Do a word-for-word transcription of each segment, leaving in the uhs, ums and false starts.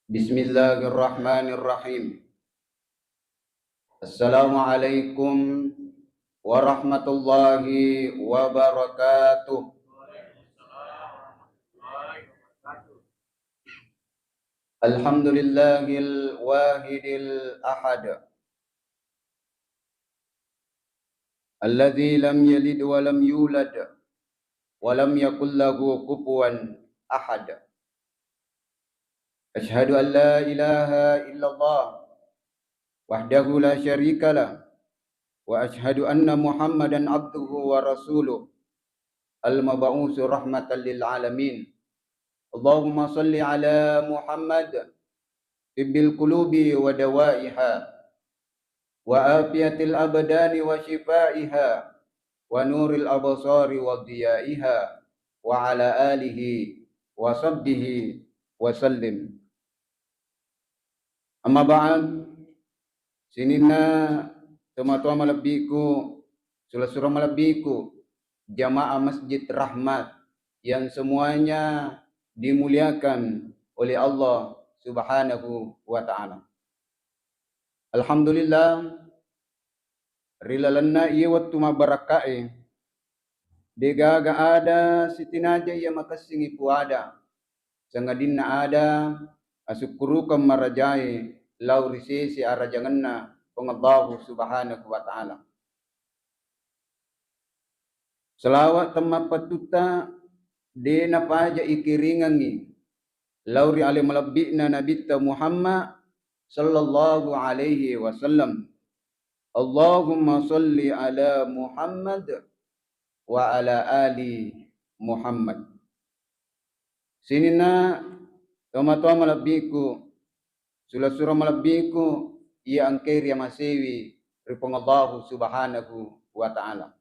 Bismillahirrahmanirrahim. Assalamualaikum warahmatullahi wabarakatuh. Alhamdulillahil wahidil ahad. Alladzi lam yalid wa lam yulad wa lam yakul lahu kufuwan ahad. Asyhadu an la ilaha illallah wahdahu la syarika lah, wa asyhadu anna Muhammadan abduhu wa rasuluh, al-mab'usu rahmatan lil alamin. Allahumma salli ala Muhammad, tibbil qulubi wa dawaiha, wa afiyatil abdani wa syifaiha, wa nuril absari wa diyaiha, wa ala alihi wa sahbihi wa sallim. Amma ba'd, sininna tomatoa malebbiku, sura-sura malebbiku, jamaah Masjid Rahmat yang semuanya dimuliakan oleh Allah Subhanahu wa Ta'ala. Alhamdulillah, ri lalenna iye wettu mabbarakka'e, degaga ada sitinaja iya makessingngi puada, sangadinna ada asukkurukeng marajae lao ri sese arajangenna Puang Allahu Subhanahu wa Ta'ala. Selawa temmapattutta de napaja ikiringengngi lao ri ale malebbi'na Nabitta Muhammad sallallahu alaihi wasallam. Allahumma salli ala Muhammad wa ala ali Muhammad. Sininna tomatoa malebbiku, sura-sura malebbiku, iya engkae riamasewi ri Puang Allahu Subhanahu wa Ta'ala.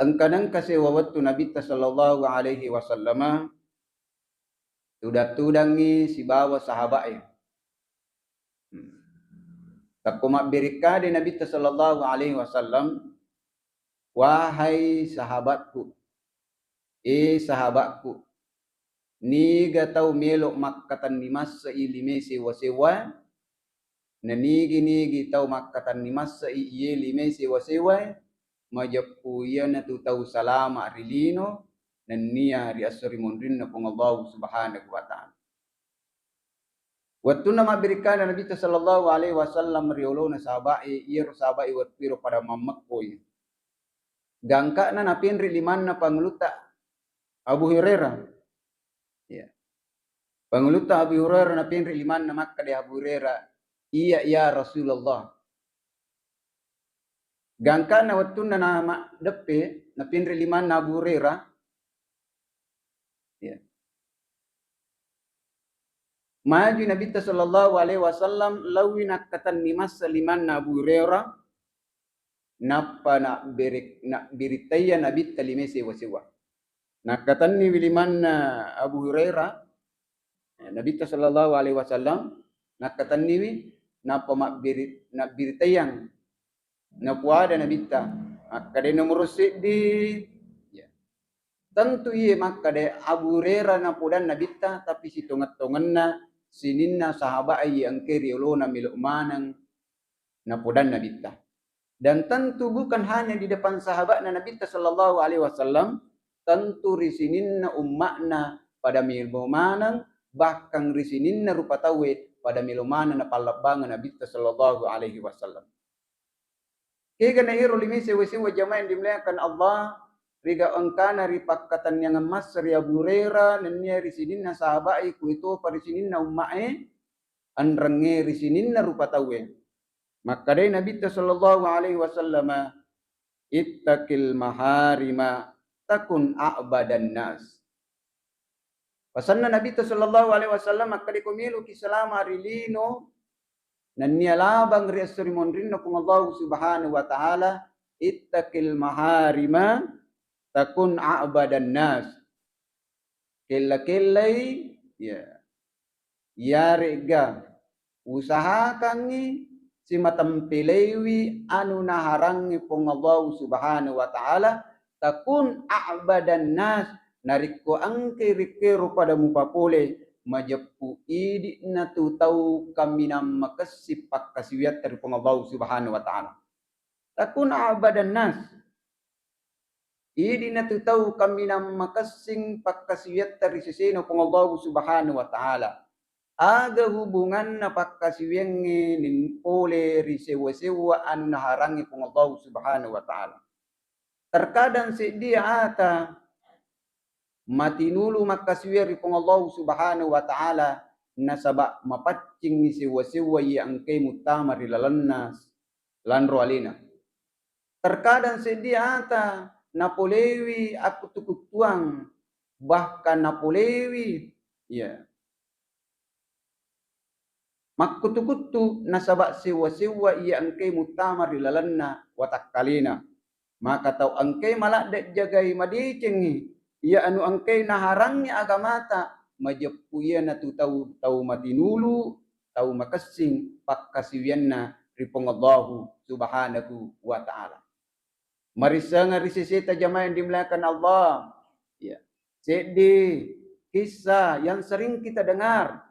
Engka-, nengka sewa wettu Nabitta sallallahu alaihi wasallama tudang-tudangngi sibawa sahaba'e. Hmm. Takko mabbirikkade Nabitta sallallahu alaihi wasallam, "Wahai sahabatku, eh sahabatku, niga tau melo makkatenni masse'i lime sewa-sewa, na nigi-nigi tau makkatenni masse'i iye lime sewa-sewae, majeppu iyanatu tau salama ri lino nennia ri esso ri monrinna Puang Allahu Subhanahu wa Ta'ala." Wettunna mabbirikkana Nabitta sallallahu alaihi wasallam ri olona sahaba'e, iyaro sahaba'e wettuero pada mammekkoi. Gangka'na napenre limanna Pangulutta Abu Hurairah. Ya. Pangulutta Abu Hurairah napenre limanna, makkeda Abu Hurairah, "Iya, ya Rasulullah." Gangkana wettunna namaddeppe, napinri limanna Abu Hurairah. Ya. Maju Nabitta sallallahu alaihi wasallam, lawi nakkatenni massa limanna Abu Hurairah, nappa nabbere-, nabbirittaiya Nabitta lime sewa-sewa. Nakkatenniwi limanna Abu Hurairah, eh, Nabitta sallallahu alaihi wasallam, nakkatenniwi, nappa mabbiri-, nabbirittaiang. Napuada Nabitta, makkeda, "Nomoro seddi." Ya. Tentu iye makkeda Abu Hurairah napuadang Nabitta, tapi sitongeng-tongenna sininna sahabat iye engkae ri olona melo maneng napuadang Nabitta. Dan tentu bukan hanya di depan sahabatna Nabitta sallallahu alaihi wasallam, tentu ri sininna umma'na pada melo maneng, bahkan ri sininna rupa tauwe pada melo maneng napallebbangeng Nabitta sallallahu alaihi wasallam. Kega na ero lime sewa-sewa jamaah yang dimuliakan Allah, riga engkana ripakkatenniangeng massa ri Abu Hurairah, nennia ri sininna sahabae, kuetopa ri sininna umma'e, enrengnge ri sininna rupa tauwe. Makkedai Nabitta sallallahu alaihi wasallama, "Ittaqil maharima takun a'badan nas." Pasanna Nabitta sallallahu alaihi wasallam, makkeda, ko meloki salama ri lino nennia labang ri esso ri monrinna Puang Allahu Subhanahu wa Ta'ala, "Ittaqil maharima takun a'badan nas." Kella-kellai, ya, iyare'ga usahakangngi simatempelaiwi anu naharangngi Puang Allahu Subhanahu wa Ta'ala, takun a'badan nas, narekko engkai rekkero pada mupapole, majeppu idi'na tu tau kaminang makessing pakkasiwiatta ri Puang Allahu Subhanahu wa Ta'ala. Takun a'badan nas. Idi'na tu tau kaminang makessing pakkasiwiatta ri sesena Puang Allahu Subhanahu wa Ta'ala. Aga hubunganna pakkasiwiangnge nin-, pole ri sewwa-sewwa anu naharangngi Puang Allahu Subhanahu wa Ta'ala? Terkadang seddi ata matinulu makkasiwiang ri Puang Allahu Subhanahu wa Ta'ala, nasaba mapaccingngi sewwa-sewwa iya engkae muttama ri lalenna lanro alena. Terkadang seddi ata napolewi akkuttu-kuttuang, bahkan napolewi, iya, makkuttu-kuttu nasaba sewwa-sewwa iya engkae muttama ri lalenna watakkalena. Maka tau engkae maladde jagai madecengngi iya anu engkae naharangngi agamata, majeppu iyanatu tau, tau matinulu, tau makessing pakkasiwianna ri Puang Allahu Subhanahu wa Ta'ala. Marissengeng ri seseta jamaah yang dimuliakan Allah. Ya. Seddi kisah yang sering kita dengar.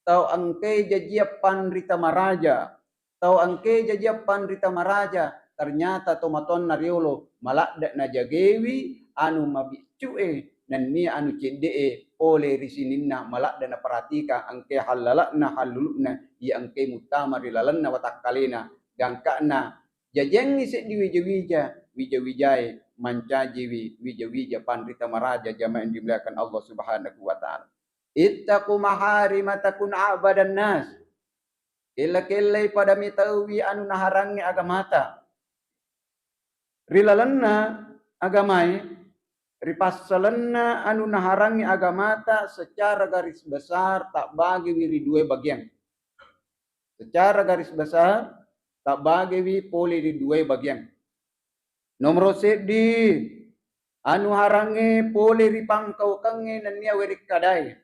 Tau engkae jajia panrita maraja. Tau engkae jajia panrita maraja. Ternyata tomatoanna riolo maladde najagewi anu mabiccu'e nennia anu cedde'e pole ri sininna maladde naperhatikang engkae hallala'na hallulu'na iya engkae muttama ri lalenna watakkalena. Gangka'na jajengngi seddi wija-wija, wija-wijae mancajiwi wija-wija panrita maraja jamaah yang dimuliakan Allah Subhanahu wa Ta'ala. Ittaqu maharima takun a'badan nas. Kella-kellai pada metauwi anu naharangngi agamata. Ri lalenna agamae, ri passalenna anu naharangngi agamata secara garis besar tabbagiwi ri dua bagian. Secara garis besar, tabbagewi pole ri duai bagian. Nomoro seddi, anu harangnge pole ri pangkaukengnge nennia werekkadae.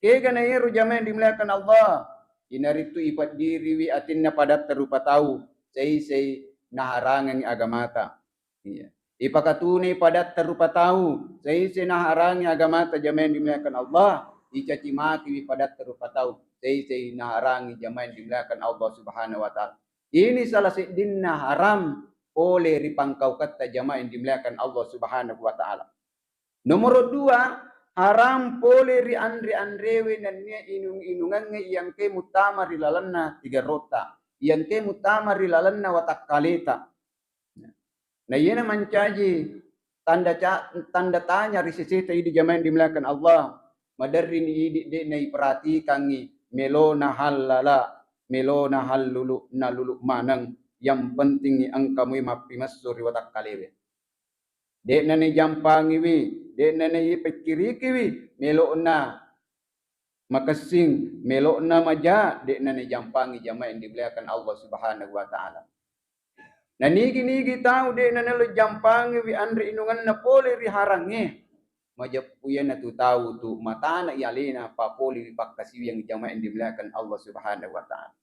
Kega na ero jamaah yang dimuliakan Allah, inaritu ipaddiriwi atinna padatta rupa tau, seisei naharangengngi agamata. Iya. Ipakatunai padatta rupa tau, seisei naharangi agamata jamaah yang dimuliakan Allah, icaci makiwi padatta rupa tau, seisei naharangi jamaah yang dimuliakan Allah Subhanahu wa Ta'ala. Ini salah seddinna haram pole ri pangkauketta jamaah yang dimuliakan Allah Subhanahu wa Ta'ala. Nomoro dua, haram pole ri anre-anrewe nennia inung-inungangnge iyangke muttama ri lalenna tiga rota, iyangke muttama ri lalenna watakkaleta. Na iyena mancaji tanda ca-, tanda tanya ri seseta idi jamaah yang dimuliakan Allah. Maderrini idi de naiperhatikangngi, melona hallala, melona hallulu, nalulu maneng. Yang pentingngi engka mui mappimesso ri watakkalewe. De'na naijampangiwi, de'na naipekkirikiwi, melona makessing, melona maja, de'na naijampangi jamaah yang dimuliakan Allah Subhanahu wa Ta'ala. Na nigi-nigi tau de'na nalo jampangiwi anre inunganna pole ri harangnge, majeppu iyanatu tau tu matana i alena papolewi pakkasiwiang jamaah yang dimuliakan Allah Subhanahu wa Ta'ala.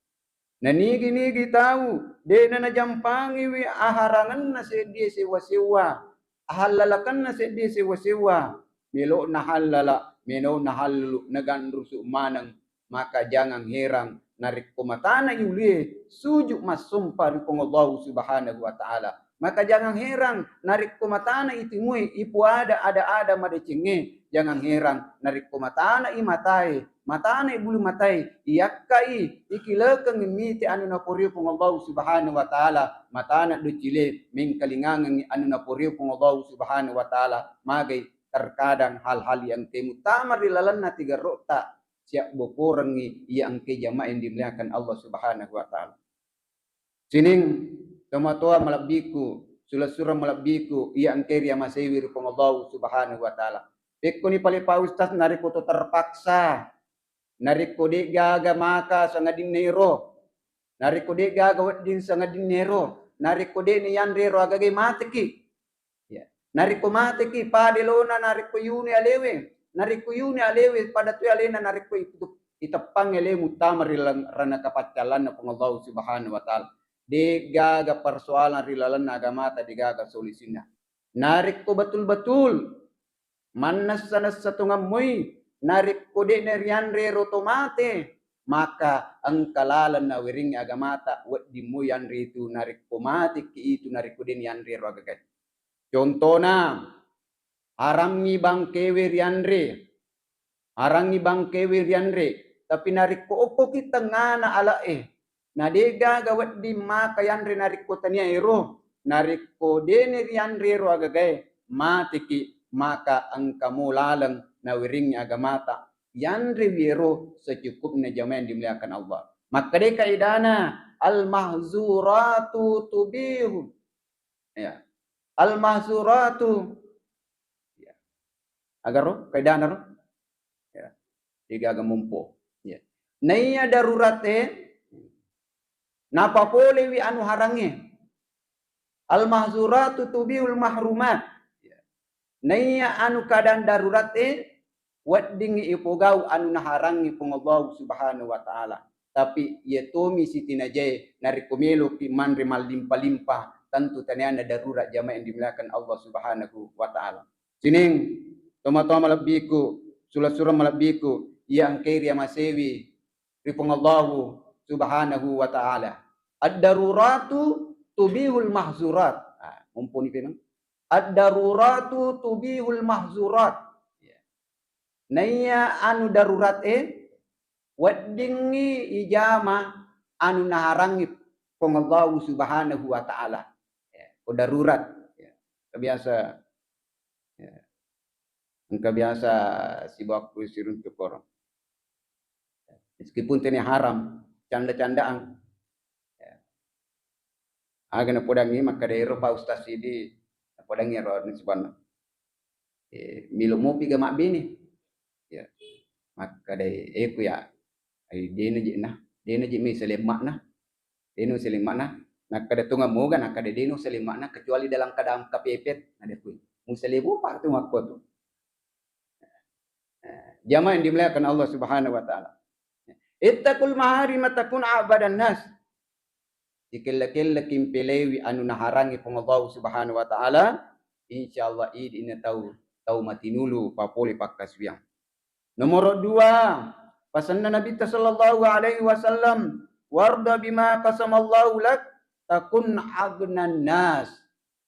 Na nigi-nigi tau de'na najampangiwi aharangenna seddie sewwa-sewwa, ahallalakenna seddie sewwa-sewwa, melo'na hallala, melo'na hallulu, naganrusu maneng, maka jangan herang narekko matana i ulie suju massompa ri Puang Allahu Subhanahu wa Ta'ala. Maka jangan herang narekko matana i timue ipuada ada-ada madecengnge, jangan herang narekko matana i matae, matana i bulu matae, iyakkai ikilekeng mite anu naporio Puang Allahu Subhanahu wa Ta'ala, matana docile mengkalingangengngi anu naporio Puang Allahu Subhanahu wa Ta'ala. Magai terkadang hal-hal yang engke muttama ri lalenna tiga rota siabbokorengngi iya engke jamaah yang dimuliakan Allah Subhanahu wa Ta'ala. Sining tomatoa malebbiku, sula-sura malebbiku, iya engke riamaseiwi ri Puang Allahu Subhanahu wa Ta'ala. Pekkoni pale Pak Ustaz, narekko to terpaksa, narekko de'gaga maka sangadinna ero, narekko de'gaga wedding sangadinna ero, narekko de'ni yanre ero agagai mateki. Ya. Narekko mateki, pada elona narekko yuni alewe, narekko yuni alewe, pada tu alena narekko itu, iteppangngi alewe muttama ri lan-, ranaka paccallanna Puang Allahu Subhanahu wa Ta'ala. De'gaga persoalan ri lalenna agamata, de'gaga solusinna. Narekko betul-betul mannessa-nessa tongammoi, narekko de'na rianre ro to mate, maka engka laleng nawerengngi agamata, wedding moi yanre itu narekko mateki itu, narekko de'na yanre ro agagae. Contona, harammi bangkewe rianre, harangngi bangkewe rianre, tapi narekko okkoki tengngana ale'e, na de'gaga wedding maka yanre narekko tania ero, narekko de'na rianre ro agagae, mateki, maka engkamo laleng nawerengngi agamata, yanrewi ero secukupna, jamaah yang dimuliakan Allah. Makkedai kaidana, al-mahzuratu tubihu. Ya. Al-mahzuratu. Ya. Agaro, kaidana ro? Ya. De'gaga mompo. Ya. Naiya darurat e, napapolewi anu harangnge. Al-mahzuratu tubihul mahrumat. Ya. Naiya anu keadaan darurat e, weddingngi ipogau anu naharangngi Puang Allahu Subhanahu wa Ta'ala. Tapi iya tomi sitinajae, narekko meloki manre mallimpa-limpa, tentu taniana darurat, jamaah yang dimuliakan Allah Subhanahu wa Ta'ala. Sining, tomatoa malebbiku, sula-sula malebbiku, iya engkai riamasewi ri Puang Allahu Subhanahu wa Ta'ala. Ad-daruratu tubihul mahzurat. Ah, mumpuni memang. Ad-daruratu tubihul mahzurat. Ya. Naiya anu darurat e, weddingngi ijama anu naharangngi Puang Allahu Subhanahu wa Ta'ala. Ya, ko darurat. Ya. Kebiasa, ya. Engka biasa sibawa ku siruntu koro. Meskipun tania haram, canda-candaan. Ya. Aga napodangngi, makkeda ero Pak Ustaz Sidi, napodangngi ero nisbanna. Eh, melo mopi ga mabbene. Ya. Makkeda, eh, ku ya, ai, dena je na, dena je mi selemma'na. Dena selemma'na. Nakkeda tongeng moga, nakkeda dena selemma'na kecuali dalam keadaan kepepet. Ada ku. Musalemu Pak tu makko tu. Jamaah yang dimuliakan Allah Subhanahu wa Ta'ala. Ittaqul maharima takun a'badan nas. Dikella-kella kimpelewi anu naharangi Puang Allah Subhanahu wa Ta'ala, insyaallah idi na tau, tau matinulu papole pakkasuwiang. Nomoro dua, pasenna Nabitta sallallahu alaihi wasallam, warda bima qasamallahu lak takun agnan nas.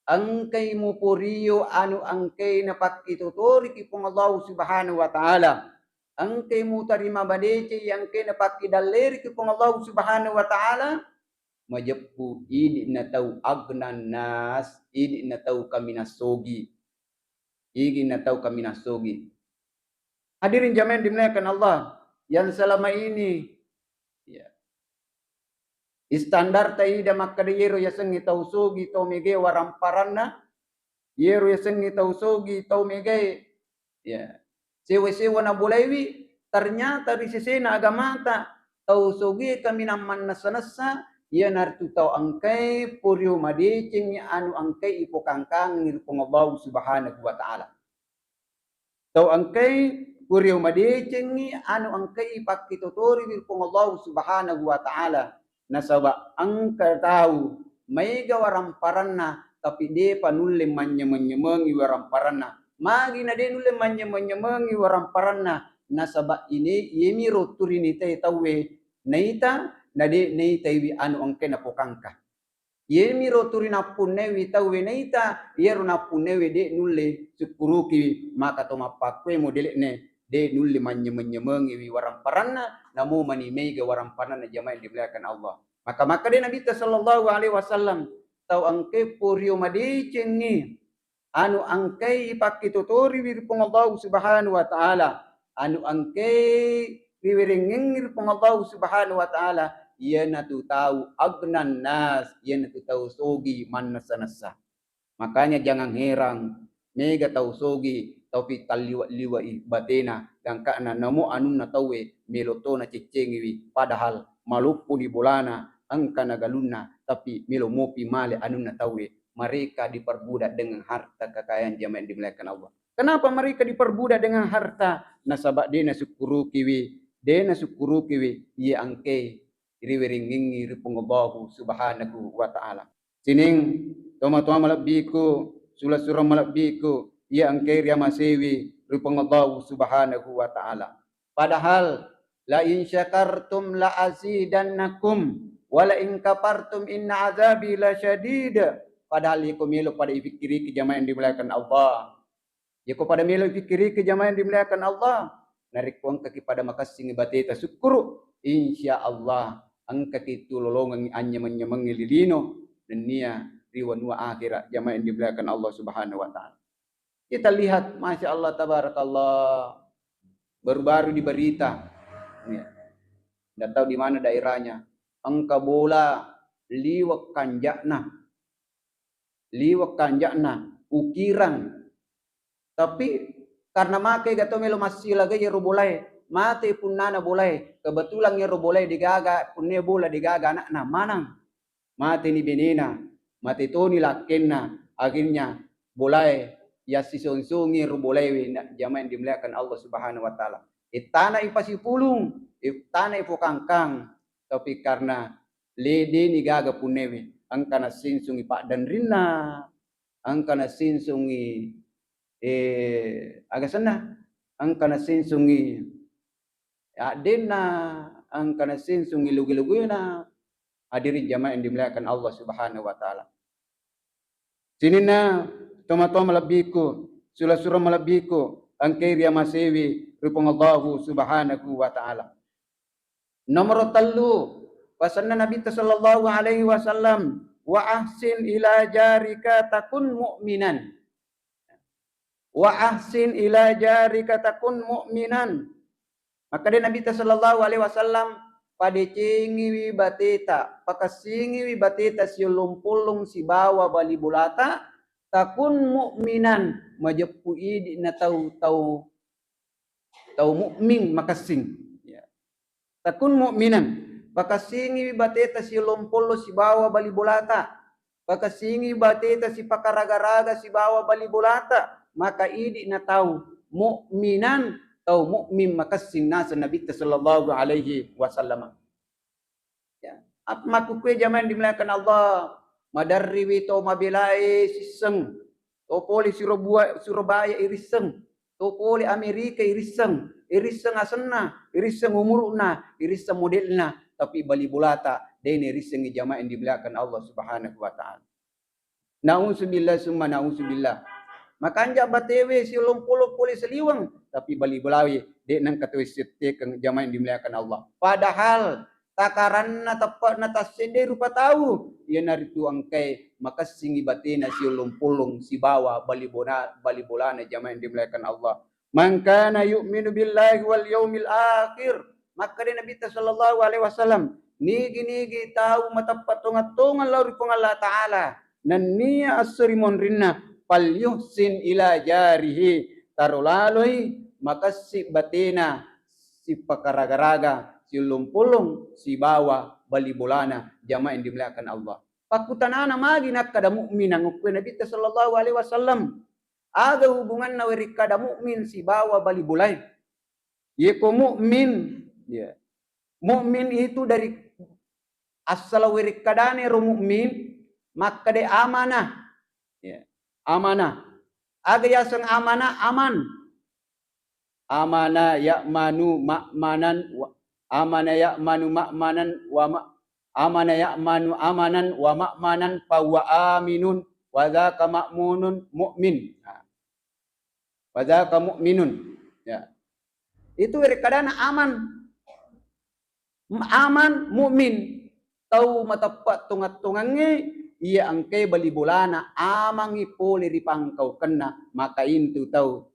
Engkai muporio anu engkai napakkitotoriki Puang Allahu Subhanahu wa Ta'ala. Engkai mutarima madeceng iya engkai napakkidalleriki Puang Allahu Subhanahu wa Ta'ala, majeppu idi na tau agnan nas, idi na tau kaminang sogi. Idi na tau kaminang sogi. Hadirin jamaah yang dimuliakan Allah, yang selama ini, ya, istandarta ida makkeda iyero yasengnge tau sogi, tau mega waramparanna, iyero yasengnge tau sogi, tau megae, ya, sewa-sewa nabolaiwi, ternyata ri sesena agamata, tau sogi kaminang mannessa-nessa, iyanaritu tau engkae porio madecengngi anu engkae ipokangkangengngi ri Puang Allahu Subhanahu wa Ta'ala. Tau engkae kurio madecengngi anu engkae ipakkitotoriwi ri Puang Allahu Subhanahu wa Ta'ala. Nasaba engka tau maega waramparanna, tapi depa nulle manynyameng-nyamengi waramparanna. Magi na de nulle manynyameng-nyamengi waramparanna? Nasaba ine, iyemiro turinitai tauwe naita, na de naitaiwi anu engkae napokangka. Iyemiro turi nappunnaiwi tauwe naita, iyaro nappunnaiwe de nulle sukkurukiwi, maka to mappakkuemo dele'ne, de nulle manynyameng-nyamengiwi waramparanna, namo mani maega waramparanna, jamaah yang dimuliakan Allah. Maka makkeda Nabitta sallallahu alaihi wasallam, tau engkae porio madecengngi anu engkae ipakkitotoriwi ri Puang Allahu Subhanahu wa Ta'ala, anu engkae riwerengngengngi ri Puang Allahu Subhanahu wa Ta'ala, iyanatu tau agnan nas, iyanatu tau sogi mannessa-nessa. Makanya jangan heran, mega tau sogi, tau pitalliwa-liwai batena, gangkana namo anunna tauwe melo to naceccengiwi, padahal maluppuni bolana, engkana galunna, tapi melo mopi male anunna tauwe. Mereka diperbudak dengan harta kekayaan, jamaah yang dimuliakan Allah. Kenapa mereka diperbudak dengan harta? Nasaba de nasukkurukiwi, de nasukkurukiwi iya engkae riwerengngengngi ri Puang Allahu Subhanahu wa Ta'ala. Sining tomatoa malebbiku, sula-sula malebbiku, iya engkae riamasewi ri Puang Allahu Subhanahu wa Ta'ala. Padahal, "La in syakartum la azidannakum, wa la in kafartum inna azabi lasyadid." Padahal iko melo pada ifikkiriki jamaah yang dimuliakan Allah. Yako pada melo ifikkiriki jamaah yang dimuliakan Allah, narekko engkaki pada makessing bateta sukkuru, insya Allah engkaki tulolongengngi anyameng-nyamengngi lilino nennia ri wanua akhirat jamaah yang dimuliakan Allah Subhanahu wa Ta'ala. Kita lihat, Masya Allah, Tabarakallah, baru-baru diberita. Ya. Nggak tahu di mana daerahnya. Engka bola liwek kanjakna. Liwek kanjakna, ukirang. Tapi karena make gato melo massilaga iyaro bolae, mate punnana bolae. Kebetulan iyaro bolae degaga, punne bola degaga anakna, manang. Mateni benena, mate toni lakkenna, akhirnya bolae yassisong-songi ro bolaewe, na jamaah yang dimuliakan Allah Subhanahu wa Ta'ala. Ittana ipasipulung, ittana ipokangkang, tapi karena le-, deni gaga punnewe, engka nassingsungi paddenrinna, engka nassingsungi, eh, agasenna, engka nassingsungi addenna, engka nassingsungi lugu-luguna. Hadirin jamaah yang dimuliakan Allah Subhanahu wa Ta'ala. Sininna tomatoa malebbiku, sula-sura malebbiku, engkai riamasewi ri Puang Allahu Subhanahu wa Ta'ala. Nomoro tellu, pasenna Nabitta sallallahu alaihi wasallam, "Wa ahsin ila jarika takun mu'minan." "Wa ahsin ila jarika takun mu'minan." Makkeda Nabitta sallallahu alaihi wasallam, "Padecengiwi bateta, pakessingiwi bateta siullung-pullung sibawa bali bolata, takun mu'minan, majeppu idi'na tau, tau, tau mukmin makessing." Ya. "Takun mu'minan." Pakessingiwi bateta siullung-pullung sibawa bali bolata. Pakessingi bateta sipakaraga-raga sibawa bali bolata, maka idi'na tau mu'minan, tau mukmin makessing naseng Nabitta sallallahu alaihi wasallam. Ya, ap-, makkukkue jamaah yang dimuliakan Allah, maderriwi to mabelae sisseng, to pole Surabua-, Surabaya irisseng, to pole Amerika irisseng, irisseng asenna, irisseng umuru'na, irisseng modelna, tapi bali bolata dena irissengi jamaah yang dimuliakan Allah Subhanahu wa Ta'ala. Nauzubillah summa nauzubillah. Makanja batewe siullung-pullung pole saliweng, tapi bali bolawe de nengka tau settekeng jamaah yang dimuliakan Allah. Padahal takaranna teppe'na tassedde rupa tau, iyanaritu engkae makessingi batena siullung-pullung sibawa bali bona-, bali bolana jamaah yang dimuliakan Allah. "Man kana yu'minu billahi wal yaumil akhir." Makkeda Nabitta sallallahu alaihi wasallam, "Nigi-nigi tau mateppe tongeng-tongeng lao ri Puang Allah Ta'ala, nennia esso ri monrinna, falyuhsin ila jarihi, taro laloi makessi batena sipakaraga-raga, siullung-pullung sibawa bali bolana." Jamaah yang dimuliakan Allah. Pakkutanana magi nakkeda mukmin, nangukkue Nabitta sallallahu alaihi wasallam, aga hubunganna werekkada mukmin sibawa bali bolae? Yeko mukmin, ya. Mukmin itu dari asal werekkadane ro mukmin, makkeda amanah. Ya. Amanah. Aga yaseng amanah? Aman. Amana ya'manu ma'manan wa, amana ya'manu ma'manan wa ma-, amana ya'manu amanan wa ma'manan fahuwa aminun wa dzaka ma'munun mu'min. Nah. Wa dzaka mu'minun. Ya. Itu werekkadana aman. Aman, mukmin, tau mateppe tonget-tongengnge, iya engkae bali bolana, amangngi pole ri pangkaukenna, maka intu tau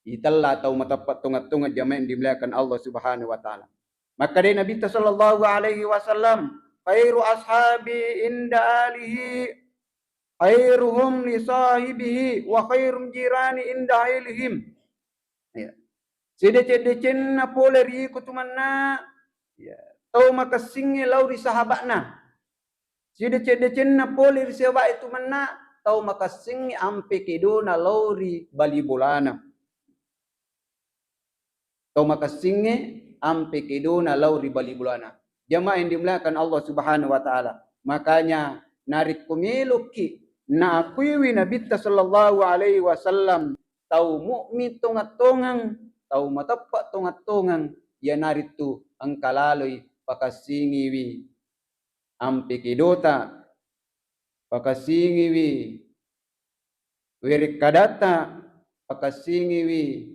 itella tau mateppe tonget-tongeng, jamaah yang dimuliakan Allah Subhanahu wa Ta'ala. Makkeda Nabitta sallallahu alaihi wasallam, "Khairu ashabi inda alihi, khairuhum li sahibihi, wa khairum jirani inda ailihim." Ya. Sideceng-decenna pole ri iko tumanna, ya, tau makessingnge lao ri sahaba'na. Sideceng-decenna pole ri sahaba'e tumanna, tau makessingnge ampe kedona lao ri bali bolana. Tau makessingnge ampe kedona lao ri bali bolana. Jamaah yang dimuliakan Allah Subhanahu wa Ta'ala. Makanya, narekko meloki naakuiwi Nabitta sallallahu alaihi wasallam tau mukmin tongeng-tongeng, tau mateppe' tongeng-tongeng, iyanaritu engka laloi pakassingiwi ampe kedota, pakassingiwi werekkadatta, pakassingiwi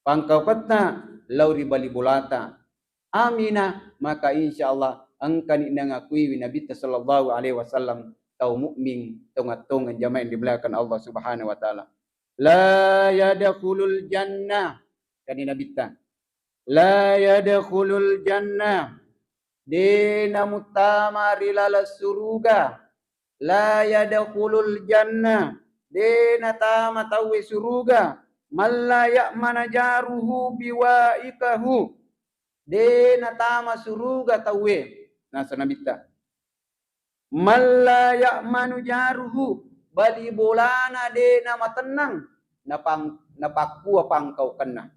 pangkauketta lao ri bali bolata. Amina, maka insya Allah engkani nangakuiwi Nabitta sallallahu alaihi wasallam tau mukmin tongeng-tongeng, jamaah yang dimuliakan Allah Subhanahu wa Ta'ala. La yadkhulul jannah, kani Nabitta. La yadkhulul jannah, de namuttama ri laleng suruga. La yadkhulul jannah, de natama tauwe suruga. Man la ya'manu jaruhu biwa'iqahu, de natama suruga tauwe. Nasa Nabitta. Man la ya'manu jaruhu, bali bolana de namatennang, napang-, napakkua pangkaukenna.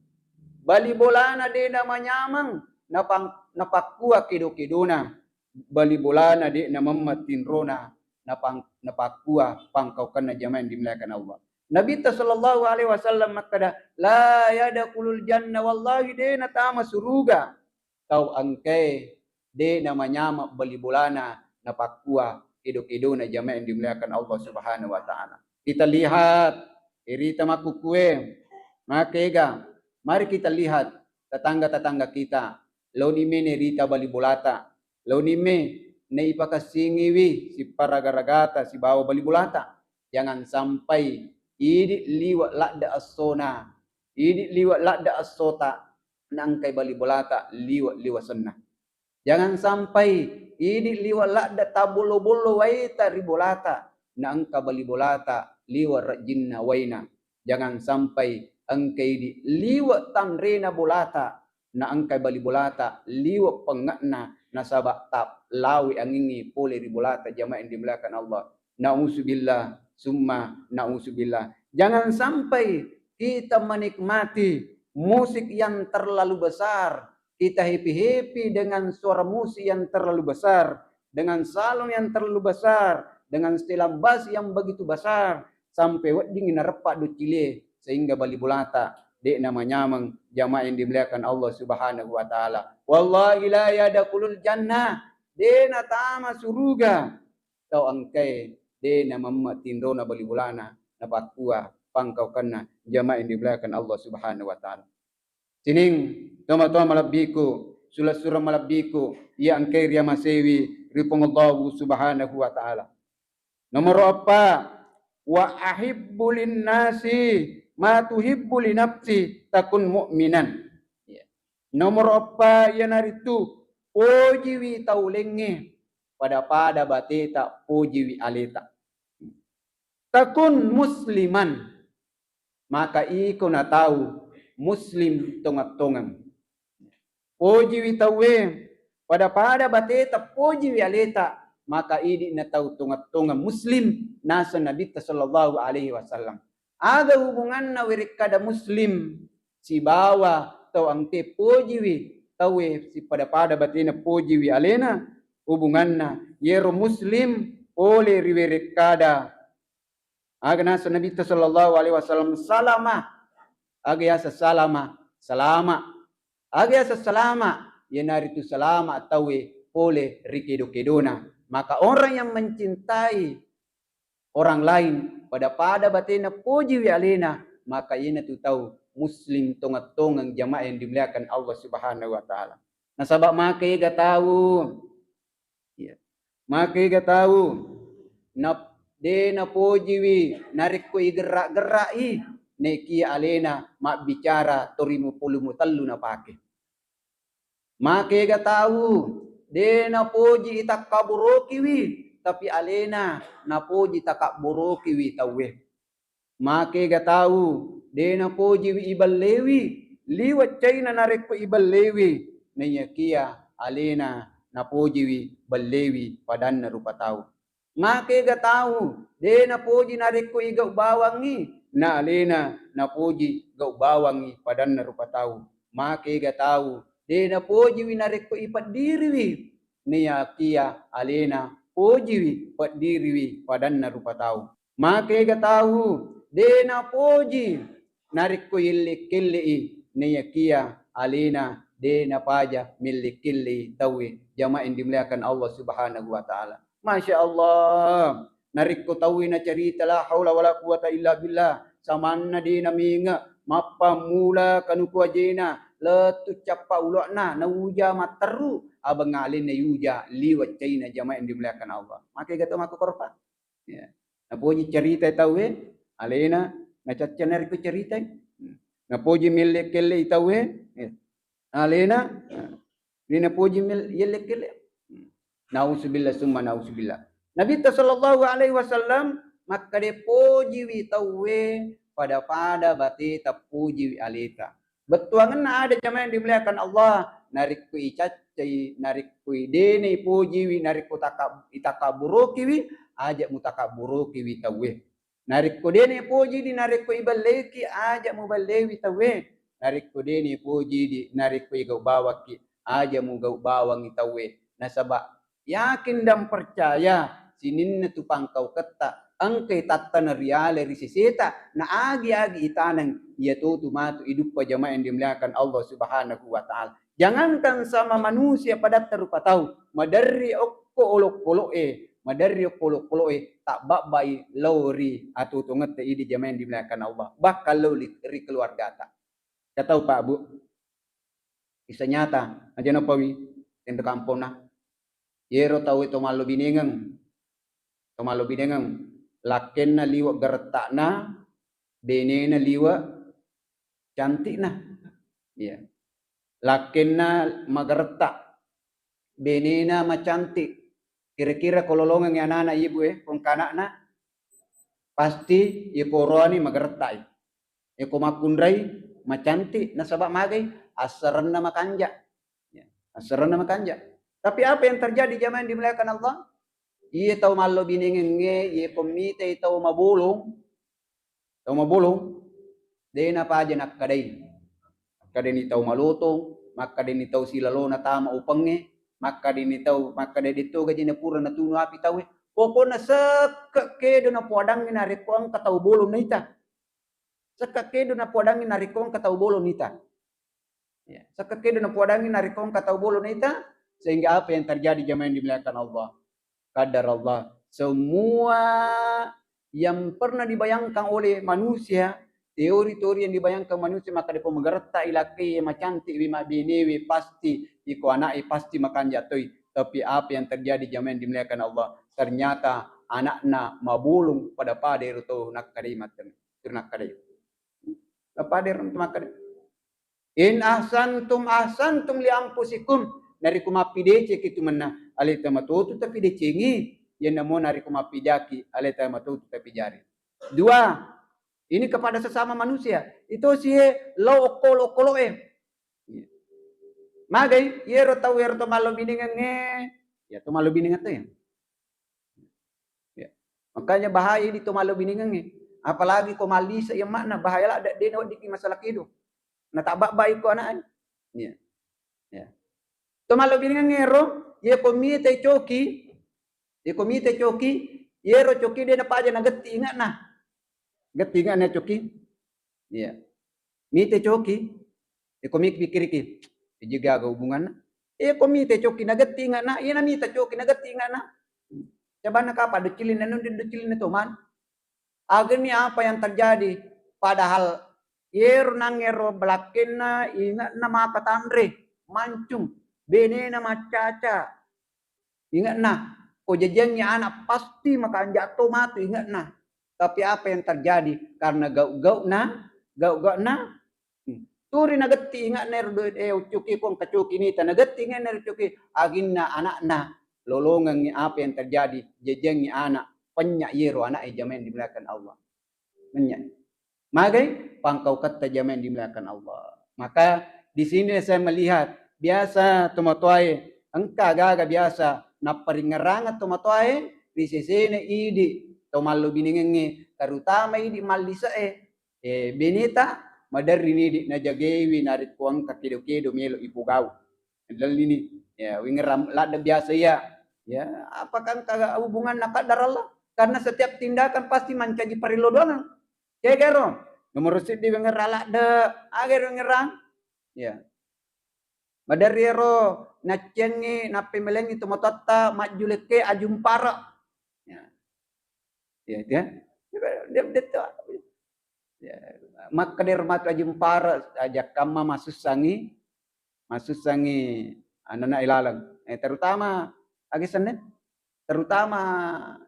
Bali bolana de namanyameng, napang-, napakkua kedo-kedona. Bali bolana de namemme tinrona, napang-, napakkua pangkaukenna, jamaah yang dimuliakan Allah. Nabitta sallallahu alaihi wasallam makkada, "La yadkhulul jannah, wallahi de natama suruga tau engkae de namanyameng bali bolana, napakkua kedo-kedona, jamaah yang dimuliakan Allah Subhanahu wa Ta'ala." Kita lihat, irita makkukue, makega, mari kita lihat tetangga-tetangga kita, laoni me nerita bali bolata, laoni me neipakassingiwi sipparaga-ragata sibawa bali bolata. Jangan sampai idi liwe' ladde essona, idi liwe' ladde essota, naengkai bali bolata liwe'-liwe' senna. Jangan sampai idi liwe' ladde tabbollo-bollo waita ri bolata, naengka bali bolata liwe' rejjinna waina. Jangan sampai engka idi liwe' tanrena bolata, naengka bali bolata liwe' pengnge'na, nasaba' ta lawe angingngi pole ri bolata, jamaah yang dimuliakan Allah. Nauzubillah, summa nauzubillah. Jangan sampai kita menikmati musik yang terlalu besar, kita happy-happy dengan suara musik yang terlalu besar, dengan salon yang terlalu besar, dengan setelan bass yang begitu besar, sampai weddingngi nareppa doccilie, sehingga bali bolata de namanyameng, jamaah yang dimuliakan Allah Subhanahu wa Ta'ala. Wallahi la yadkhulul jannah, de natama suruga tau engkae de namemme tinrona bali bolana, napakkua pangkaukenna, jamaah yang dimuliakan Allah Subhanahu wa Ta'ala. Sining tomatoa malebbiku, sula-sula malebbiku, iya engkae riamasewi ri Puang Allahu Subhanahu wa Ta'ala. Nomoro eppa, wa ahibbu linnasi ma tuhibbu linafsi takun mu'minan. Iya. Nomoro eppa iyanaritu pojiwi tau laingnge pada-pada bateta pojiwi aleta. Takun musliman, maka iko natau muslim tongeng-tongeng. Pojiwi tauwe, pada-pada bateta pojiwi aleta, maka idi natau tongeng-tongeng muslim, naseng Nabitta sallallahu alaihi wasallam. Aga hubunganna werekkada muslim sibawa tau engke pojiwi tauwe sipada-pada batena pojiwi alena? Hubunganna yero muslim pole ri werekkada. Aga naseng Nabitta sallallahu alaihi wasallam, salama. Aga yaseng salama? Salama. Aga yaseng salama? Iyanaritu salama tauwe pole ri kedo-kedona. Maka orang yang mencintai orang lain pada-pada batena pojiwi alena, maka iyanatu tau muslim tongeng-tongeng, jamaah yang dimuliakan Allah Subhanahu wa Ta'ala. Nasaba' makega tau, iya, makega tau na, de napojiwi narekko igerra'-gerra'i, nekia alena mabbicara torimu polumu tellu napake. Makega tau de napoji itakkaborokiwi, tapi alena napoji takabborokiwi tauwe. Makega tau de napojiwi ibellewi, liwe' caina narekko ibellewi, naiyakia alena napojiwi bellewi padanna rupa tau. Makega tau de napoji narekko igau' bawangngi, na alena napoji gau' bawangngi padanna rupa tau. Makega tau de napojiwi narekko ipeddiriwi, naiyakia alena pojiwi peddiriwi padanna rupa tau. Makega tau de napoji narekko yelle-kelle'i, naiyakiya alena de napaja melle-kelle'i tauwe, jamaah yang dimuliakan Allah Subhanahu wa Ta'ala. Masya Allah, narekko tauwe nacarita la haula wala quwata illa billah, samanna de namenga, mappammula kanuku ajena, lettu cappa ulo'na, nauja matteru, abang alenna yuja liwa caina, jamaah yang dimuliakan Allah. Maka gato maka korpa. Ya. Napoji cerita tauwe, alena nacacca narekko ceritai. Napoji melle-kelle tauwe, ya. Alena, ya. Ni napoji mel-, yelle-kelle. Nauzubillah summa nauzubillah. Nabitta sallallahu alaihi wasallam makkade pojiwi tauwe pada-pada bateta pojiwi aleta. Bettuangenna ada, jamaah yang dimuliakan Allah, narekko icaccai, narekko idene ipojiwi, narekko taka-, itakabburokiwi, aja mutakabburokiwi tauwe. Narekko dene ipoji di, narekko ibelleiki, aja muballewi tauwe. Narekko dene ipoji di, narekko igau bawakki, aja mugau bawangi tauwe. Nasaba yakin dan percaya sininna tu pangkauketta engkai tattana riala ri seseta, na agi-agi itaneng, iya totu matu iduppa, jamaah yang dimuliakan Allah Subhanahu wa Ta'ala. Jangankan sama manusia padatta rupa tau, maderri okko olokolo'e, maderri okko olokolo'e, tabbabbai lao ri atotongetta idi, jamaah yang dimuliakan Allah. Bahkan lao ri, ri keluargata. Katau Pak Bu, kisah nyata, aja napawi, tenda kampona. Yero tauwe to mallobinengeng, to mallobinengeng, lakkenna liwe geretta'na, benena liwe cantikna. Iya. Lakkenna mageretta, benena macantik. Kira-kira ko lolongengngi anana ibu e, ko engka anakna, pasti iya ko oroane magerettai. Iya ko makkunrai macantik, nasaba magai, assarenna makanja. Ya, assarenna makanja. Tapi apa yang terjadi, jamaah yang dimuliakan Allah? Iya tau mallobinengengnge, iya ko mitai tau mabolong, tau mabolong, de napaja nakkadai. Makkadani tau malotong, makkadani tau silalona tama upengnge, makkadani tau, makkada de to gaji na pura natunu api tauwe. Pokokna sekke kedo napoadangngi narekko engka tau bolong naita. Sekke kedo napoadangngi narekko engka tau bolong naita. Ya, sekke kedo napoadangngi narekko engka tau bolong naita, sehingga apa yang terjadi, jamaah yang dimuliakan Allah? Qadarallah. Semua yang pernah dibayangkan oleh manusia, teori-teori yang dibayangkan manusia, makkada ko mageretta i lakkai, macantik wi, mabbenewi, pasti iko anak i pasti makanja toi. Tapi apa yang terjadi, jamaah yang dimuliakan Allah? Ternyata anakna mabolong pada-pada ero to nakkadai matteng. Ero nakkadai. Pada ero to makkadai. In ahsantum ahsantum li anfusikum. Narekko mappidecengki tu menna, aleta matotu tapidecengi. Iyanamo narekko mappijaki, aleta matotu tapijari. Dua, ini kepada sesama manusia. Itu sie lo okolo-okolo e. Magai, yero tau, yero to mallobinengengnge, ya to mallobinengeng to ya. Ya. Makanya bahaya di to mallobinengengnge. Apalagi ko mallisa iya makna, bahaya ladde, de naweddikki masalah kedo. Natababbai ko anak e. Ya. Ya. To mallobinengengnge ro, ye ko mitai coki, ye ko mitai coki, yero coki de napaja nagetti inge'na. Getti inge'na coki. Iya. Mite coki, iko mik pikiriki, iji gaga hubunganna. Iko mite coki nagetti inge'na, iya namita coki nagetti inge'na. Cabanna kapa docilin nanu docilin toman. Ageni apa yang terjadi? Padahal yero nangero belakkenna inge'na maka tanre, mancung, benena maccaca. Inge'na, ko jajiangngi anak pasti makanja to matu inge'na. Tapi apa yang terjadi? Karena gau-gau'na, gau-gau'na, hmm, turi nagetti inge'na ero do-, eh, uccuki ko engka coki nita, nagetti inge'na ero coki, aginna anakna lolongengngi apa yang terjadi, jajiangngi anak, penya yero anak e jamaah yang dimuliakan Allah. Menya. Magai pangkauketta jamaah yang dimuliakan Allah. Maka di sini saya melihat biasa tomatoae engka gaga biasa napparingngerangeng tomatoae ri sesena idi to mallobinengengnge, terutama idi mallise'e. Eh, beneta maderri ni idi najagaiwi narekko engka kedo-kedo melo ipogau. Lellini, ya, wingerang ladde biasa iya. Ya, apakah engka hubunganna qaddar Allah? Karena setiap tindakan pasti mancaji parillo doang. Kegaro, nomoro siddi wengerrang ladde, agaro wengerrang. Ya. Maderri ero naccengi, nappemelengi tomatoatta majjulekke ajumpara. Ya. Ya, itu ya. Dia, dia, dia, ya. Makkedero matu ajumpara, ajakkamma masussangi, masussangi anana ilaleng. Eh, terutama, aga senna? Terutama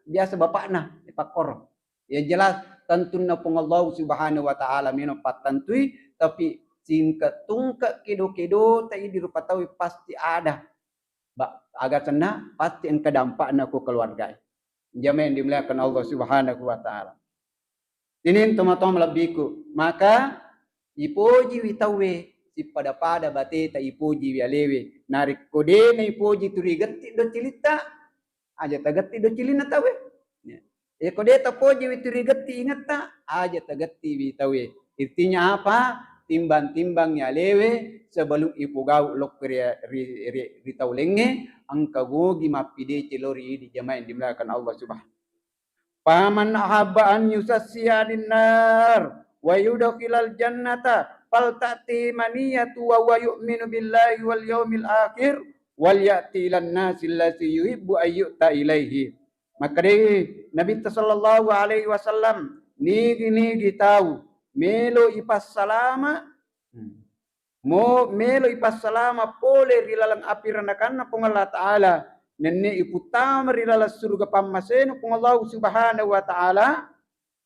biasa bapakna, eh, pakkoro. Ya jelas, tentunna Puang Allah Subhanahu wa Ta'ala meno pattentui, tapi singke tungke kedo-kedo ta idi rupa tau pasti ada. Ba-, aga senna, pasti engka dampakna ko keluarga. Jamaah yang dimuliakan Allah Subhanahu wa Ta'ala. Ini tomatoa malebbiku, maka ipojiwi tauwe sippada-pada bateta, ipojiwi alewe. Narekko dena ipoji turigetti doccilitta, aja tagetti doccilinna tauwe. Ya. E, ko de tapojiwi turigetti ingetta, aja tagettiwi tauwe. Artinya apa? Timbang-timbangi alewe sebelum ipogau lokko ri, ri, ri, ri tau laingnge, engka gogi mappideceng lao ri idi, jamaah yang dimuliakan Allah Subhanahu. Faman ahabba an yusassiya anin nar wa yudkhilal jannata falta'ti maniyatu wa huwa yu'minu billahi wal yaumil akhir wal ya'ti ilan nasi allati yuhibbu an yu'ta ilaihi. Makkedai Nabitta sallallahu alaihi wasallam, nigi-nigi tau melo ipassalama, hmm, mo-, melo ipassalama pole ri laleng api ranakanna Puang Allah Ta'ala, nennia iputtama ri laleng suruga pammasena Puang Allah Subhanahu wa Ta'ala,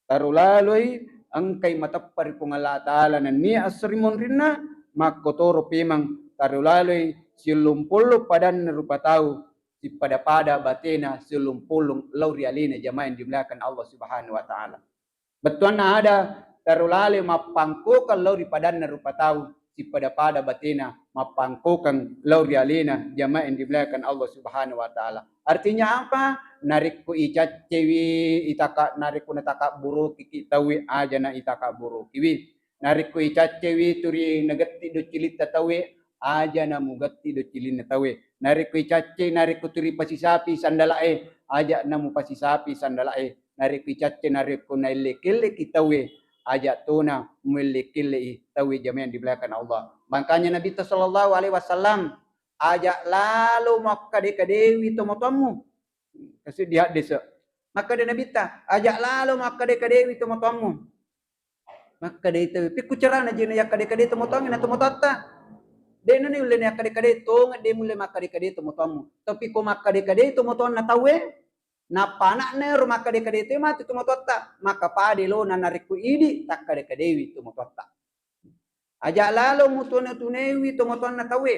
taro laloi engkai mateppa ri Puang Allah Ta'ala, nennia esso ri monrinna, makkotoro pemang taro laloi siullung-pullung padanna rupa tau, sippada-pada batena siullung-pullung lao ri alena, jamaah yang dimuliakan Allah Subhanahu wa Ta'ala. Bettuanna ada, taro lale mappangkokeng lao ri padanna rupa tau, sippada-pada batena mappangkokeng lao ri alena, jamaah yang dimuliakan Allah Subhanahu wa Ta'ala. Artinya apa? Narekko icaccewi, itaka-, narekko natakabburukiki tauwe, aja na itakabburukiwi. Narekko icaccewi turi nagetti doccilitta tauwe, aja na mugetti doccilinna tauwe. Narekko icacce, narekko turi pasisapi sandala'e, aja na mupasisapi sandala'e. Narekko icacce, narekko naelle-kelleki tauwe, aja tona muelle-kellei tauwe, jamaah yang dimuliakan Allah. Makanya Nabitta sallallahu alaihi wasallam, aja lalo makkade-kadewi tomatoammu. Kasi di hadis. Makkade Nabitta, aja lalo makkade-kadewi tomatoammu. Makkadai tauwe, pikku carana je na yakkade-kadei tomatoangnge na tomatoatta. De na naulle na yakkade-kadei, tongeng de mulle makkade-kadei tomatoammu. Tapi ko makkade-kadei tomatoanna tauwe, nappa ana'na ero makkade-kadei tauwe matu tomatoatta, maka pade lo na narekko idi takkade-kadeiwi tomatoatta. Aja lalo mutune-tunewi tomatoanna tauwe.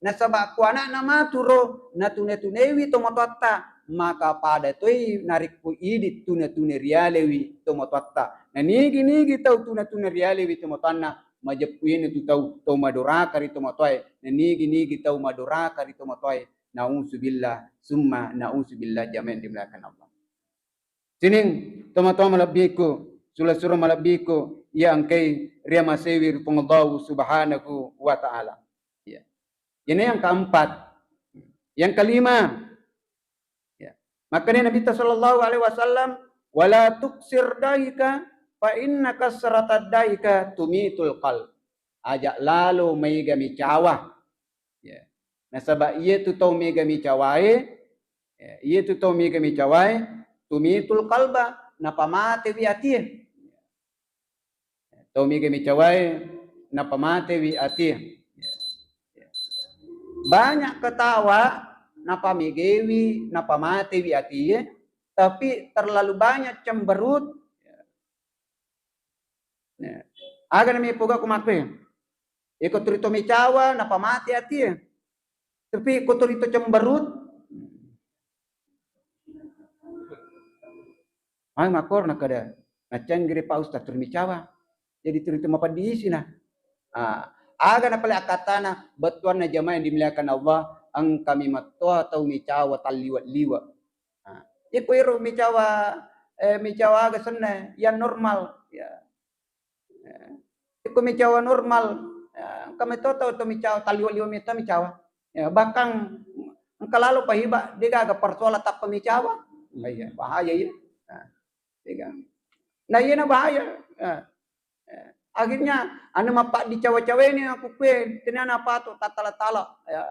Nasaba ko ana'na maturo natune-tunewi tomatoatta, maka pada toi narekko idi tune-tune rialewi tomatoatta. Na nigi-nigi tau tune-tune rialewi tomatoanna, majeppuina tu tau, tau madoraka ri tomatoae. Na nigi-nigi tau madoraka ri tomatoae, nauzubillah, summa nauzubillah, jamaah yang dimuliakan Allah. Sining tomatoa malebbiku, sura-sura malebbiku, iya engkai riamasewi ri Puang Allahu Subhanahu wa Ta'ala. Ya. Ini yang keempat. Yang kelima, ya. Makanya Nabi sallallahu alaihi wasallam, "Wala tuksir daika, fa inna kasratad daika tumitul qalb." Aja lalo maega micawa. Ya. Nasaba iyatu tau mega micawae, ya, iyatu tau mega micawae, tumitul qalba, napamatewi atie. Tau mega micawae, napamatewi atie. Banyak ketawa, napamegewi, napamatewi atie, tapi terlalu banyak cemberut, ya. Aga nami poga ku makkue. Iko turito micawa, napamate atie. Tapi iko turito cemberut, ai makkoro nakkeda, "Nacenggiri Pak Ustaz turi micawa." Jadi turito mapeddisi na. Ah, aga na pale akkattana, bettuanna jamaah yang dimuliakan Allah, engkami mettoa tau micawa talliwe-liwe. Ah, iko iro micawa, eh, micawa aga senna, yang normal, ya. Eh, iko micawa normal, eh, engka metto tau to micawa, talliwe-liwe metto micawa. Ya, bahkan engka lalo pahiba, degaga persoalan tappa micawa. Iya, bahaya iya. Nah, degaga. Nah, iya na bahaya. Eh, eh, akhirnya anu mappaddicawa-cawaini aku kue, teniana apa tu, tattala-tala. Ya.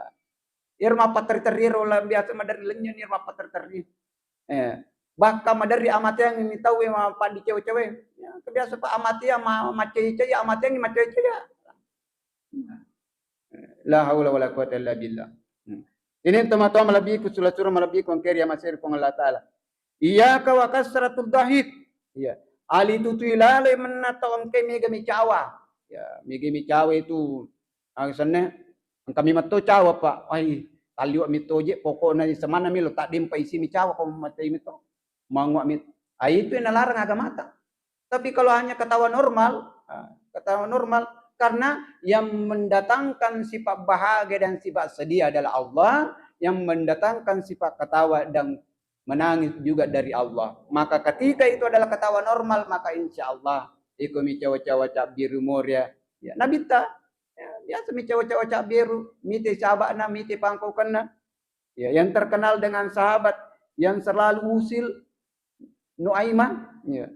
Iyaro mappaterri-terri ro, la biasa maderri lennye ni ro mappaterri-terri. Eh, bahkan maderri amateang ni tau e mappaddicawa-cawa. Ya, kebiasa pa amateang ma-, macai-cai, amateang ni macai-cai ya. La haula wala quwata illa billah. Hmm. Ini teman-teman malebbiku, sula-sula malebbiku engkeri ya masih Puang Allah Ta'ala. Iyyaka wa kasratud dahik. Iya. Ali tutui lalai menna tau engke mega micawa. Ya, mega micawa itu, ah, senne, engka mi metto cawa, Pak. Ai, talliwa metto je, pokokna semanna melo, tak dempa isi micawa, ko matei metto. Mangua mit-, ah, itu yang nalarang agamata. Tapi kalau hanya ketawa normal, ah, ketawa normal, karena yang mendatangkan sifat bahagia dan sifat sedih adalah Allah, yang mendatangkan sifat ketawa dan menangis juga dari Allah. Maka ketika itu adalah ketawa normal, maka insya Allah iko micawa-cawa cabbiru moria. Ya, Nabitta, ya, biasa micawa-cawa cabbiru, mite sahabatna, mite pangkaukenna. Ya, yang terkenal dengan sahabat yang selalu usil, Nuaimah, ya.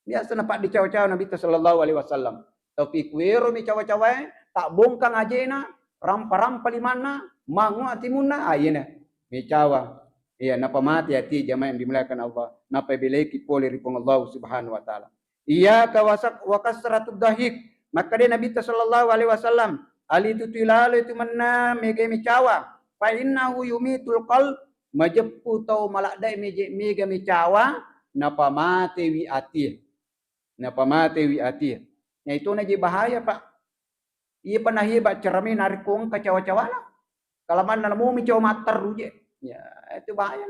Biasa napaddicawa-cawa Nabitta sallallahu alaihi wasallam. Tapi kuero micawa-cawae, tak bongkang ajena, rampa-rampa limanna, mangu atimunna, ah, iyena micawa. Iya, napamati ati jamaah yang dimuliakan Allah, napabeleki pole ri Puang Allah Subhanahu wa Ta'ala. Iyyaka wa sak-, wa kasratud dahik. Makkeda Nabitta sallallahu alaihi wasallam, ali tutui lalo itu menna mega micawa. Fa innahu yumitul qalb, majeppu tau maladdae meje-, mega micawa, napamatewi atie. Napamatewi atie. Na itu naji bahaya, Pak. Iya pa naheba cerame narekko engka cawa-cawana. Kalamanna namu micawa matterru je. Ya, itu bahaya.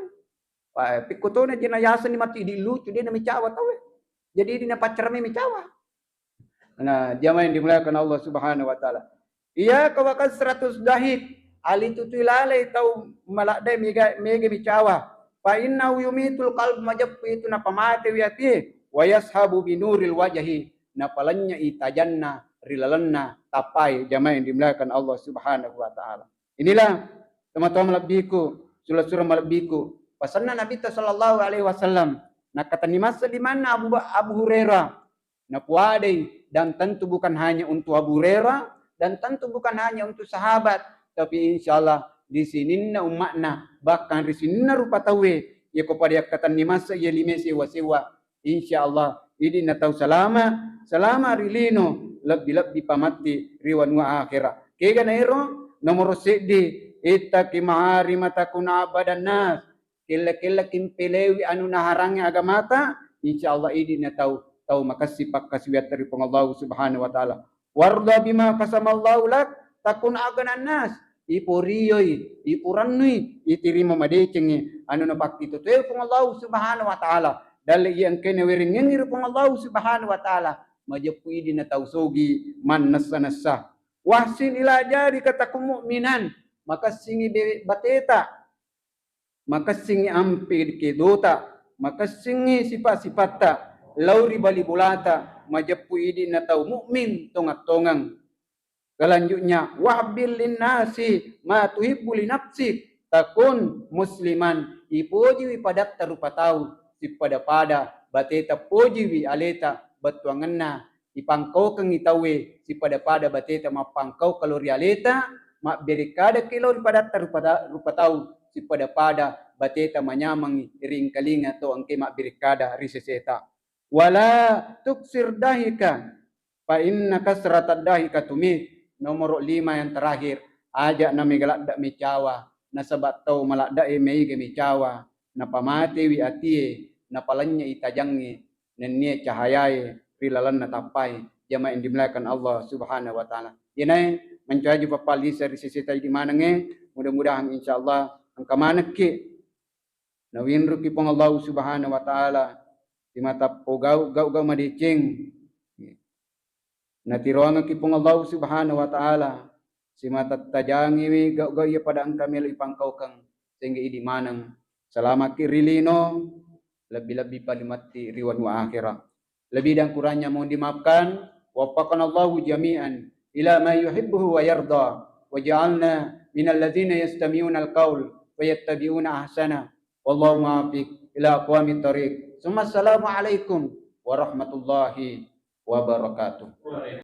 Wah, pikko tona je nayaseng ni mati idi lucu, de namicawa tau e. Jadi idi napaccerame micawa. Nah, jamaah yang dimuliakan Allah Subhanahu wa Ta'ala. Iyyaka wa kasratus dahik, ali tutui lalai tau maladde mega, mega micawa. Fa innahu yumitul qalb, majeppu itu napamatewi atie. Wa yashabu binuril wajhi, napalennyai tajanna ri lalenna tappai, jamaah yang dimuliakan Allah Subhanahu wa Ta'ala. Inilah, teman-teman malebbiku, sura-sura malebbiku, pasanna Nabitta sallallahu alaihi wasallam, nakkatenni masse limanna Abu Ba-, Abu Hurairah, napuadai, dan tentu bukan hanya untuk Abu Hurairah, dan tentu bukan hanya untuk sahabat, tapi insya Allah di sininna umma'na, bahkan ri sininna rupa tauwe, yako pada yakkatenni masse iya lime sewa-sewa, insya Allah, idi na tau salama, salama ri lino, lebbi-lebbi pamatti ri wanua akhera. Kega na ero, nomoro seddi, ittaqi maharima takun abadan nas. Kella-kella kimpelewi anu naharangi agamata, insya Allah idi na tau, tau makessing pakkasiwiatta ri Puang Allah Subhanahu wa Ta'ala. Warda bima qasamallahu lak, takun aghnan nas. Iporioi, iporannui, itirima madecengngi anu napakkitotoe Puang Allah Subhanahu wa Ta'ala. Dalle iya engkae nawerengngengngi ri Puang Allah Subhanahu wa Ta'ala, majeppu idi na tau sogi mannessa-nessa. Wahsin ila jarika takun mu'minan, makessingi be-, bateta, makessingi ampe kedota, makessingi sipa-sipatta, lao ri bali bolata, majeppu idi na tau mukmin tongeng-tongeng. Selanjutnya, wahbil linnasi ma tuhibbu li nafsik, takun musliman, ipojiwi padatta rupa tau, sippada-pada bateta pojiwi aleta bettuangenna, ipangkaukengngi tauwe sippada-pada bateta mappangkaukeng lao ri aleta, mabberekkadaki lao ri padatta rupa ta-, rupa tau, sippada-pada bateta manyamengngi ri engkalinga to engke mabberekkada ri seseta. Wala tuksir dahika, fa inna kasratad dahika tumit. Nomoro lima yang terakhir, aja na mega ladde micawa, nasaba tau maladde e mega micawa, napamatewi atie, napalennyei tajangnge, nennia cahayae ri lalenna tappai, jamaah yang dimuliakan Allah Subhanahu wa Ta'ala. Iyanae mancaji pappalisa ri seseta idi manengnge, mudah-mudahan insya Allah engka manekki nawinruki Puang Allah Subhanahu wa Ta'ala, simata pogau, gau-gau madeceng. Natiroangekki Puang Allah Subhanahu wa Ta'ala, simata tajangiwi gau-gau iya pada engka melo ipangkaukeng, sehingga idi maneng salamaki ri lino, lebbi-lebbi palimatti ri wanua akhera. Lebih dan kurangnya mohon dimaafkan. Waffaqanallahu jami'an ila ma yuhibbuhu wa yarda, wa ja'alna minal ladzina yastami'unal qaul wa yattabi'una ahsana. Wallahu muwaffiq ila aqwamit thariq. Summa assalamu alaikum warahmatullahi wabarakatuh.